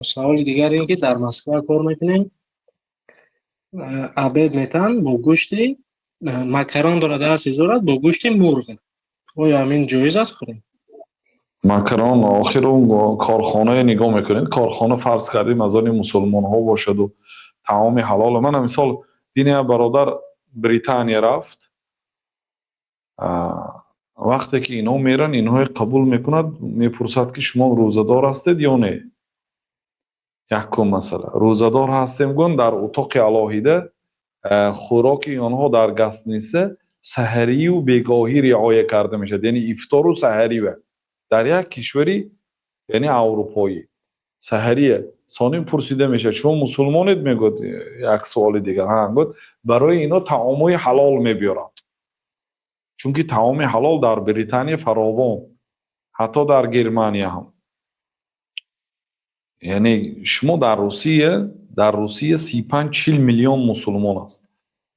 Саволи дигар ин ки дар Москва кор мекунем, обед метаҳанд бо гӯшти макарон дорад, ҳар чиз дорад, бо гӯшти мурғ. Оё ҳамин ҷоиз аст хӯрем? Макарон, охир он корхонае нигоҳ мекунед, корхона, фарз кардем, аз они мусулмонҳо бошаду таоми ҳалол. Мана, мисол, дини як бародар Британия рафт. Вақте ки инҳо меранд, инҳое қабул мекунад, мепурсад, ки шумо рӯзадор ҳастед ё не. Якум масъала: рӯзадор ҳастем гӯн, дар утоқи алоҳида хӯроки онҳо дар гостиница саҳарию бегоҳӣ риоя карда мешавад, яъне ифтору саҳарива. Дар як кишвари, яъне, аврупоӣ саҳария. Соним пурсида мешавад: шумо мусулмонед? Мегӯяд. Як суоли дигар: ҳа, гӯяд. Барои ино таомҳои ҳалол мебиёрад, чунки таоми ҳалол дар Британия фаровон, ҳатто дар Германия ҳам. Яъне шумо дар Русия 35-40 миллион мусулмон аст,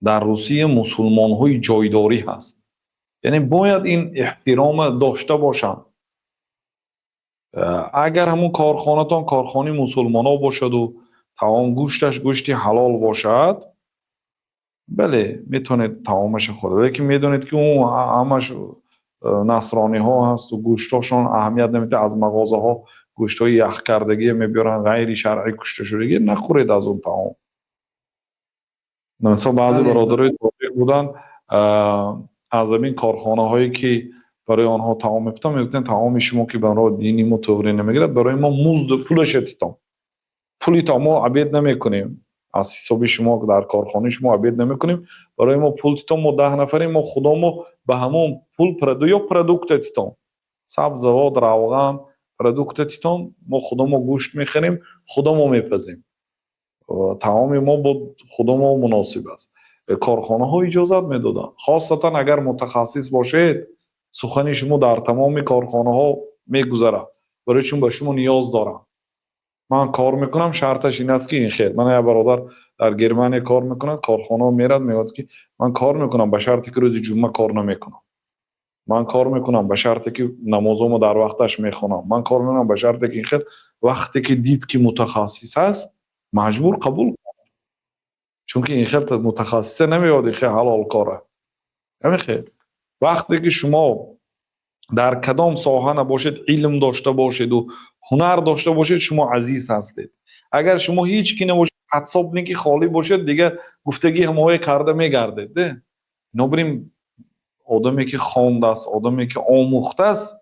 дар Русия мусулмонҳои ҷойдорӣ ҳаст, яъне бояд ин эҳтирома дошта бошанд. Агар ҳамун корхонатон корхонаи мусулмонҳо бошаду таом, гӯшташ гӯшти ҳалол бошад, бале, метавонед таомаша хӯред. Лекин медонед, ки он ҳамаш насрониҳо ҳасту гӯштҳошон аҳамият намедиҳад, аз мағозаҳо гӯштҳои яхкардагие мебиёранд, ғайри шаръӣ кушташудагӣ, нахӯред аз он таом. Мисол, баъзе бародарои тоҷик буданд, аз ҳамин корхонаҳое ки барои онҳо таом мепутанд, мегуфтанд: таоми шумо, ки барои дини мо туғрӣ намегирад, барои мо музд пулаша титом, пули то мо обед намекунем аз ҳисоби шумо, дар корхонаи шумо обед намекунем, барои мо пул титом, мо 10 нафарем, мо худомо ба ҳамон пул ё продукта титом, сабзавот, равған, продукта титон, мо худамо гӯшт мехарем, худамо мепазем, таоми мо бо худамо муносиб аст. Корхонаҳо иҷозат медоданд. Хосатан агар мутахассис бошед, сухани шумо дар тамоми корхонаҳо мегузарад, барои чун ба шумо ниёз доранд. Ман кор мекунам, шарташ ин аст, ки ин хел. Мана, як бародар дар Германия кор мекунад, корхонао мерад, мегӯяд, ки ман кор мекунам, ба шарте ки рӯзи ҷумъа кор намекунам, ман кор мекунам, ба шарте ки намозомо дар вақташ мехонам, ман кор мекунам, ба шарте ки ин хел. Вақте ки дид, ки мутахассис аст, маҷбур қабул кард, чунки ин хел мутахассисе намеёд, ин хел ҳалолкора. Ҳамин хел, вақте ки шумо дар кадом соҳа набошед, илм дошта бошеду ҳунар дошта бошед, шумо азиз ҳастед. Агар шумо ҳеҷ ки набошед, подсобники холӣ бошед, дигар гуфтагӣ ҳамоҳое карда мегардед. Бинобар ин одаме ки хондааст, одаме ки омӯхтааст,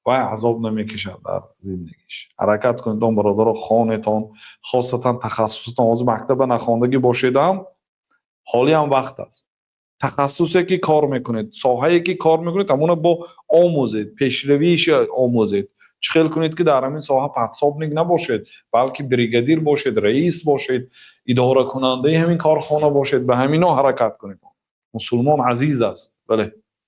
вай азоб намекашад дар зиндагиш. Ҳаракат кунедон, бародаро, хонетон, хосатан тахассусатон. Ҳозир мактаба нахондагӣ бошедам, ҳолиам вақт аст. Тахассусе ки кор мекунед, соҳае ки кор мекунед, ҳамона бо омӯзед, пешравиша омӯзед. Чӣ хел кунед, ки дар ҳамин соҳа подсобник набошед, балки бригадир бошед, раис бошед, идоракунандаи ҳамин корхона бошед. Ба ҳамино ҳаракат кунед. Мусулмон азиз аст, бале.